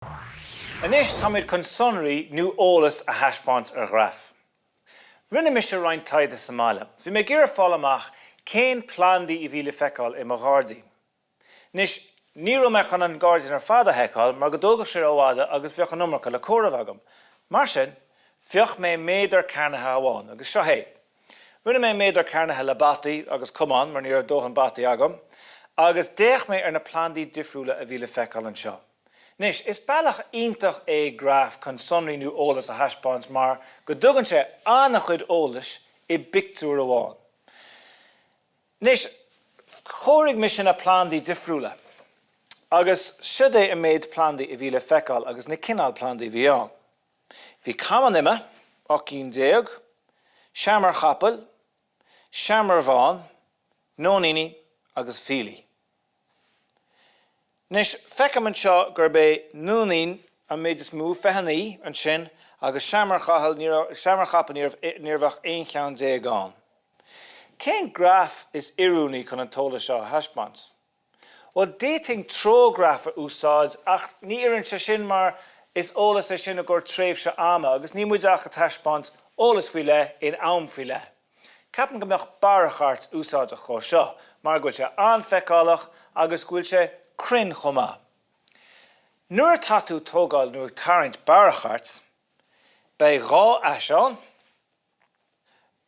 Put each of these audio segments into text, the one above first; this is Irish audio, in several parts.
Anois táimid chun sonraí nó eolas a thaispeáint ar ghraf. Rinne mise roinnt taighde sa mbaile. Bhí mé ag iarraidh fáil amach cén plandaí a bhí le feiceáil i mo ghairdín. Anois, ní raibh mé chun an gairdín ar fad a sheiceáil mar go dtógfadh sé rófhada agus bheadh an iomarca le comhaireamh agam. Mar sin, phioc mé méadar cearnaithe amháin agus seo é. Rinne mé méadar cearnaithe le bataí agus camán mar ní raibh dóthain bataí agam agus d'fhéach mé ar na plandaí difriúla a bhí le feiceáil anseo. Anois, is bealach iontach é graf chun sonraí nó eolas a thaispeáint mar go dtugann sé an-chuid eolais i bpictiúr amháin. Anois, chomhairigh mise na plandaí difriúla agus siod é an méid plandaí a bhí le feiceáil agus na cineál plandaí a bhí ann. Bhí camán ime, 18 cinn, seamair chapaill, seamair bhán, nóiníní agus fiailí. Anois, feicim anseo gurb é nóinín an méid is mó, 29, ansin, agus seamair chapaill, ní raibh, seamair chapaill, ní raibh, ní raibh ach 11 cheann ann. Cén graf is oiriúnaí chun an t-eolas seo a thaispeáint? Bhuel, d'fhéadfainn treoghraf a úsáid ach ní oireann sé sin mar is eolas é sin i gcomhair tréimhse ama agus níl muid ach ag taispeáint eolas faoi leith in am faoi leith. Ceapaim go mbeadh barrachairt úsáideach dhó seo mar go bhfuil sé an-fheiceálach agus go bhfuil sé cruinn chomh maith. Nuair atá tú ag tógáil nó ag tarraingt barrachairt, beidh dhá ais ann.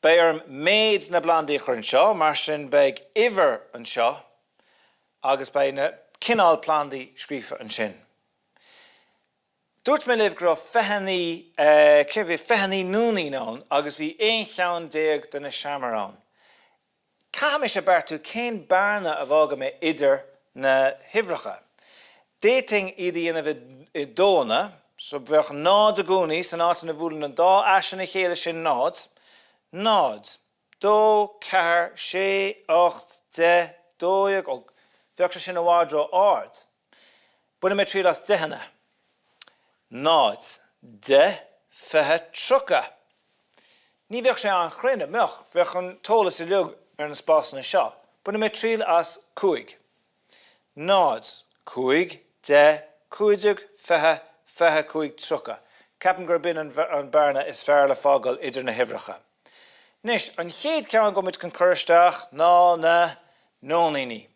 Beidh orm méid na bplandaí a chur anseo, mar sin beidh uimhir anseo agus beidh na cineál plandaí scríofa ansin. Dúirt mé libh go raibh 29, cé bhí 29 nóinín ann agus bhí 11 cheann de na seamair ann. Caithfidh mise beartú cén bearna a bhfágfaidh mé idir na huimhreacha. D'fhéadfainn iad a dhéanamh i dóanna, so bheadh náid i gcónaí san áit ina bhuaileann an dá ais ina chéile sin náid, náid, dó, ceathair, sé, ocht, deich, 12, ó, bheadh sé sin i bhfad ró-ard. Bainfidh mé triail as deicheanna. 0, 10, 20, 30. Ní bheadh sé an-chruinn, an mbeadh? Bheadh an t-eolas uilig ar na spásanna seo. Bainfidh mé triail as 5. 0, 5, 10, 15, 20, 25, 30. Ceapaim gurb in an bearna is fearr le fágáil idir na huimhreacha. Anois, an chéad ceann go bhfuil muid chun cur isteach ná na nóiníní.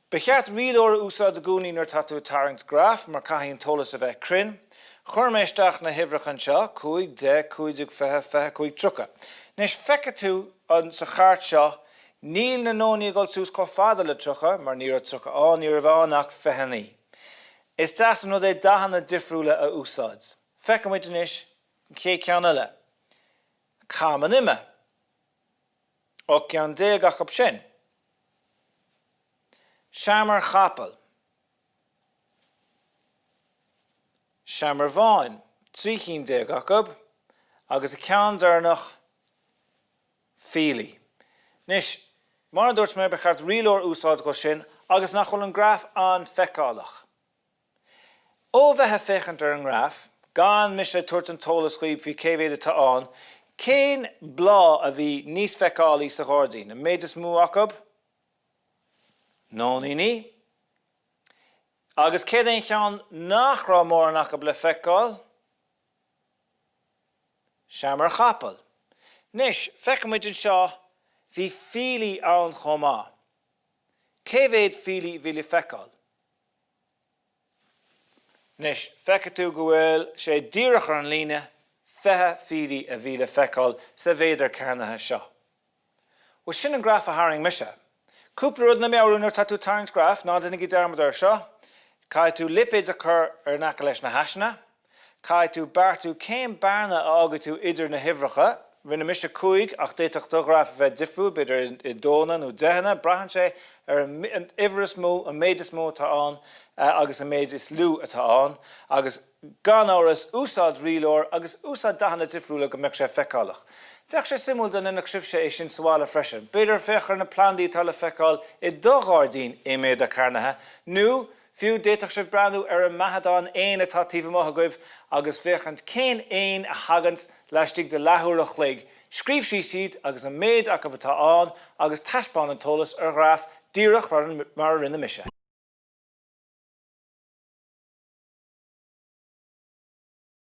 Ba cheart rialóir a úsáid i gcónaí nuair atá tú ag tarraingt graf mar caithfidh an t-eolas a bheith cruinn. Chuir mé isteach na huimhreacha anseo, 5, 10, 15, 20, 25, 30. Anois, feicfidh tú sa chairt seo, níl na nóiníní ag dul suas chomh fada le 30 mar ní raibh 30 ann, ní raibh ann ach 29. Is deas an rud é dathanna difriúla a úsáid. Feicfidh muid anois an chéad cheann eile. Camán ime. 18 gceann acu sin. Seamair chapaill. Seamair bháin, 13 chinn acu, agus an ceann deireanach, fiailí. Anois, mar a dúirt mé, ba cheart rialóir a úsáid dhó sin agus nach bhfuil an graf an-fheiceálach. Ó bheith ag féachaint ar an ngraf, gan mise ag tabhairt an t-eolas dhaoib faoi cé mhéad atá ann, cén bláth a bhí níos feiceálaí sa ghairdín? An méid is mó acu? Nóiníní. Agus céard é an cheann nach raibh mórán acu le feiceáil? Seamair chapaill. Anois, feicfidh muid anseo, bhí fiailí ann chomh maith. Cé mhéad fiailí a bhí le feiceáil? Anois, feicfidh tú go bhfuil sé díreach ar an líne, 20 fiailí a bhí le feiceáil sa mhéadar cearnaithe seo. Bhuel, sin an graf a tharraing mise. Cúpla rud le meabhrú nuair atá tú ag tarraingt graif, ná déanaigí dearmad air seo, caithfidh tú lipéid a chur ar in aice leis na haiseanna, Caithfidh tú beartú cén bearna a fhágfaidh tú idir na huimhreacha. Rinne mise 5 ach d'fhéadfadh do ghraf a bheith difriúil, b'fhéidir i dóanna nó deicheanna. Braitheann sé ar an uimhir is mó, an méid is mó atá ann agus an méid is lú atá ann. Agus gan amhras, úsáid rialóir agus úsáid dathanna difriúla go mbeadh sé feiceálach. Bheadh sé suimiúil dá ndéanfadh sibhse é sin sa bhaile freisin. B'fhéidir féach ar na plandaí atá le feiceáil i do ghairdín i méadar cearnaithe nó Fiú, d'fhéadfadh sibh breathnú ar an mbeathadán éan atá taobh amuigh agaibh agus féachaint cén éin a thaganns laistigh de leathuair a chloig, scríobh síos iad agus an méid acu atá ann agus taispeáin an t-eolas ar ghraf díreach mar a rinne mise.